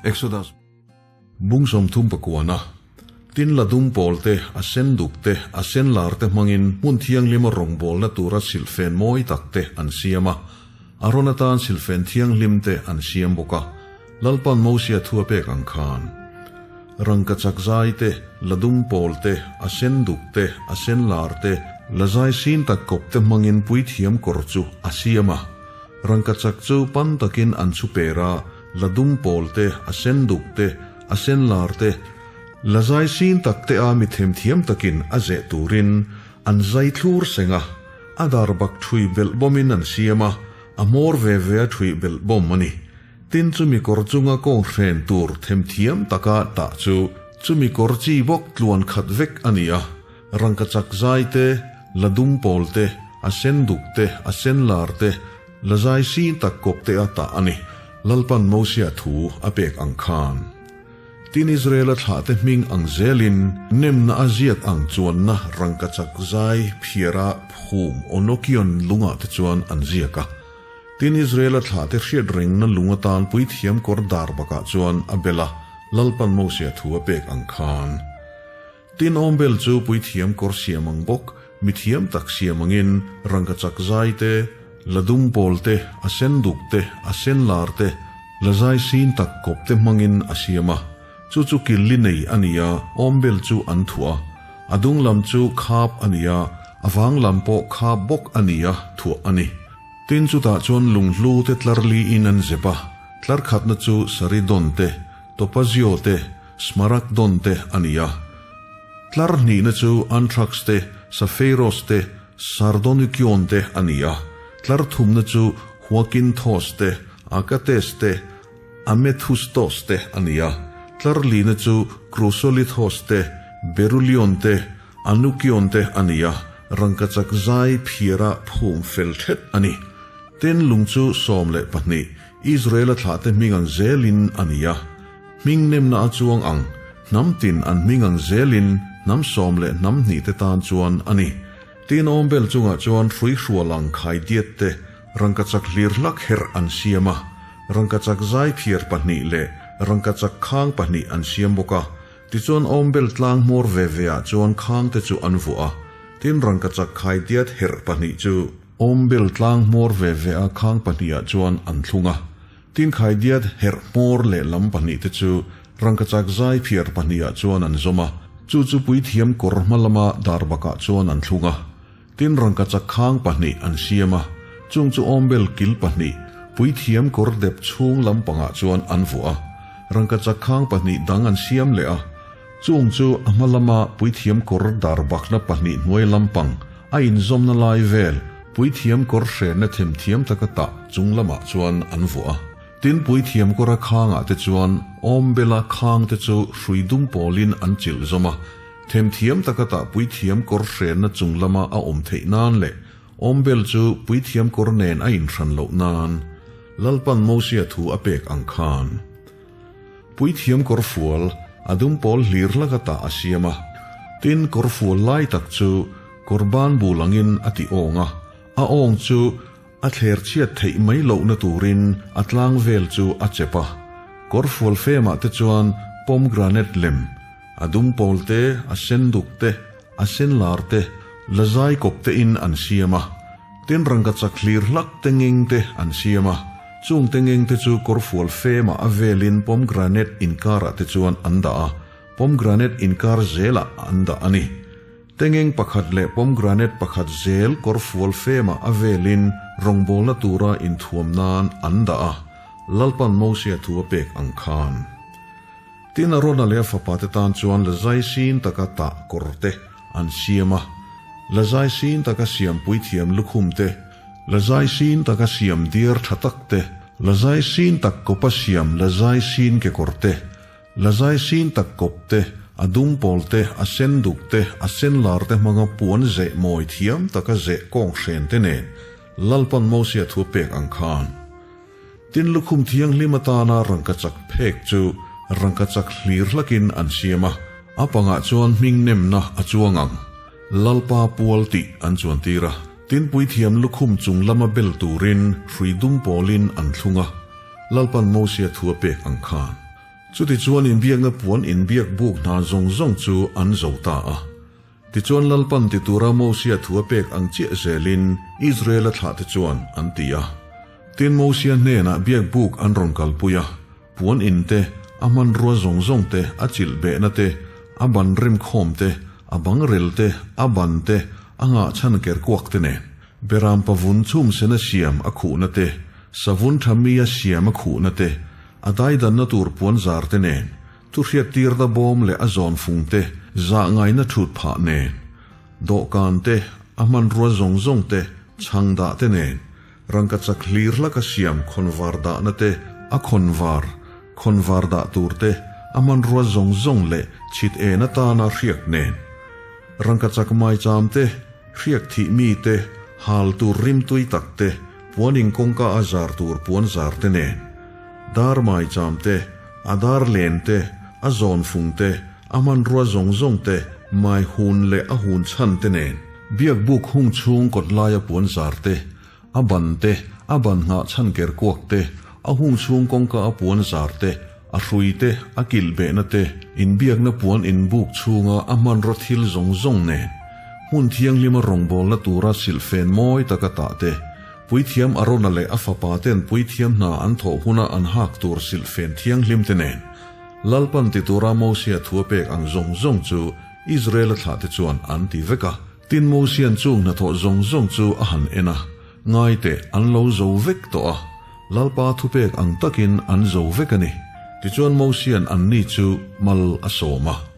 Exodus bung 30 pakuana. Tin la dum pawl te, a sen duk te, a sen lar te hmangin hmun thianghlima rawngbawlna tura silhfen mawi tak te an siam a. Aron atan silhfen thianghlim te an siam bawk a. Lalpan Mosia thu a pek ang khan, Rangkachak zai te, la dum pawl te, a sen duk te, a sen lar te, la zai sin tak kawp te hmangin puithiam kawr chu a siam a. Rangkachak chu pan takin an chhu per a, la dum pawl te, a sen duk te, a sen lar te, la zai sin tak te a mi themthiam takin a zeh turin an zai thlur seng a, a dar bak ṭhui belh bawmin an siam a, a hmawr ve ve a ṭhui belh bawm a ni. Tin chumi kawr chunga kawng hren tur themthiam taka tah chu chumi kawr chi bawk tluan khat vek a ni a, rangkachak zai te, la dum pawl te, a sen duk te, a sen lar te, la zai sin tak kawp te a tah a ni. Lalpan Mosia thu a pek ang khan. Tin Israela thlahte hming ang zelin nemna a ziak ang chuanna rangkachak zai phiara phum Onokion lungah te chuan an ziak a. Tin Israela thlahte hriat rengna lung atan puithiam kawr dar bakah chuan a bel a, Lalpan Mosia thu a pek ang khan. Tin awmbel chu puithiam kawr siam ang bawk, mithiam tak siam angin rangkachak zai te, la dum pawl te, a sen duk te, a sen lar te, la zai sin tak kawp te hmangin a siam a. Chu chu killi nei a ni a, awmbel chu an thuah a. A dung lam chu khap a ni a, a vang lam pawh khap bawk a ni a, thuah a ni. Tin chutah chuan lunghlu te tlar liin an zep a, tlar khatna chu Saridon te, Topazio te, Smaragdon te a ni a. Tlar hnihna chu Anthrax te, Safeiros te, Sardonykion te a ni a. Tlar thumna chu Huakinthos te, Akates te, Amethustos te a ni a. Tlar lina chu Krusolithos te, Berulion te, Anukion te a ni a, rangkachak zai phiara phum fel thet a ni. Tin lung chu 12, Israela thlahte hming ang zelin a ni a. Hming nemna a chuang ang, hnam tin an hming ang zelin hnam sawm leh hnam hnih te tan chuan a ni. Tin awmbel chungah chuan hrui hrual ang khai diat te, rangkachak hlir hlak herh an siam a. Rangkachak zai phiar pahnih leh rangkachak khang pahnih an siam bawk a. Tichuan awmbel tlang hmawr ve ve ah chuan khang te chu an vuah a, tin rangkachak khai diat herh pahnih chu awmbel tlang hmawr ve ve a khang pahnih ah chuan an thlung a, tin khai diat herh hmawr leh lam pahnih te chu rangkachak zai phiar pahnih ah chuan an zawm a, chu chu puithiam kawr hma lama darbak ah chuan an thlung a, tin rangkachak khang pahnih an siam a, chung chu awmbel kil pahnih puithiam kawr dep chhung lampangah chuan an vuah a, rangkachak khang pahnih dang an siam leh a, chung chu a hma lama puithiam kawr dar bakna pahnih hnuai lampang a inzawmna lai vel puithiam kawr hrenna themthiam taka tah chung lamah chuan an vuah a. Tin puithiam kawra khangah te chuan awmbela khang te chu hrui dum pawlin an chilh zawm a, Themthiam taka tah puithiam kawr hrenna chung lama a awm theih nan leh awmbel chu puithiam kawr nen a inhran loh nan Lalpan Mosia thu a pek ang khan puithiam kawr fual a dum pawl hlir hlaka tah a siam a. Tin, kawr fual lai tak chu kawr ban bul angin a ti awng a, a awng chu a thler chhiat theih mai lohna turin a tlang vel chu a chep a. Kawr fual femah te chuan pomegranate lem, a dum pawl te, a sen duk te, a sen lar te, la zai kawp te in an siam a. Tin rangkachak hlir hlak te ngeng te an siam a. Chung te ngeng te chu kawr fual femah a velin pomegranate inkarah te chuan an dah a, pomegranate inkar zelah an dah a ni. Tengeng pakhat leh pomegranate pakhat zel kawr fual femah a velin rawngbawlna tura inthuam nan an dah a, Lalpan Mosia thu a pek ang khan. Tin Arona leh a fapate tan chuan la zai sin taka tah kawr te an siam a, la zai sin taka siam puithiam lukhum te, la zai sin taka siam diar tha tak te, la zai sin tak kawpa siam la zai sin kekawr te, La zai sin tak kawp te, a dum pawl te, a sen duk te, a sen lar te hmanga puan zeh mawi thiam taka zeh kawng hren te nen Lalpan Mosia thu a pek ang khan. Tin lukhum thianghlim atana rangkachak phek chu rangkachak hlir hlakin an siam a, a pangah chuan hming nemna a chuang ang, Lalpa pual tih an chuan tir a. Tin puithiam lukhum chung lama bel turin hrui dum pawlin an thlung a, Lalpan Mosia thu a pek ang khan. Chutichuan inbiakna puan inbiak buk hna zawng zawng chu an zo ta a. Tichuan Lalpan ti tura Mosia thu a pek ang chiah zelin Israela thlahte chuan an ti a. Tin Mosia hnenah biak buk an rawn kalpui a, puan in te, a hmanrua zawng zawng te, a chilh behna te, a ban rem khawm te, a bang rel te, a ban te, a ngahchhan ker kuak te nen. Beram pavun chhum sena siam a khuhna te, savun tha mi a siam a khuhna te, a daidanna tur puan zar te nen, Thuhriattirna bawm leh a zawn fung te, zah ngaina thut phah nen, dawhkan te, a hmanrua zawng zawng te, chhang dah te nen, rangkachak hlir hlaka siam khawnvar dahna te, a khawnvar, khawnvar dah tur te, a hmanrua zawng zawng leh chhit en atana hriak nen, rangkachak maicham te, hriak thih mi te, hal tur rimtui tak te, puanin kawngka a zar tur puan zar te nen. Dar maicham te, a dar len te, a zawn fung te, a hmanrua zawng zawng te, mai hun leh a hun chhan te nen. Biakbuk hung chhung kawt laia puan zar te, a ban te, a ban nghah chhan ker kuak te, a hung chhung kawngka a puan zar te, a hrui te, a kilh behna te, inbiakna puan inbuk chhunga a hmanraw thil zawng zawng nen. Hmun thianghlima rawngbawlna tura silhfen mawi taka tah te, Puithiam Arona leh a fapa ten puithiam hna an thawh huna an hak tur silhfen thianghlim te nen, Lalpan ti tura Mosia thu a pek ang zawng zawng chu Israela thlahte chuan an ti vek a. Tin Mosia'n chung hnathawh zawng zawng chu a han en a, Ngai teh, an lo zo vek tawh a, Lalpa thupek ang takin an zo vek a ni. Tichuan Mosia'n anni chu mal a sawm a.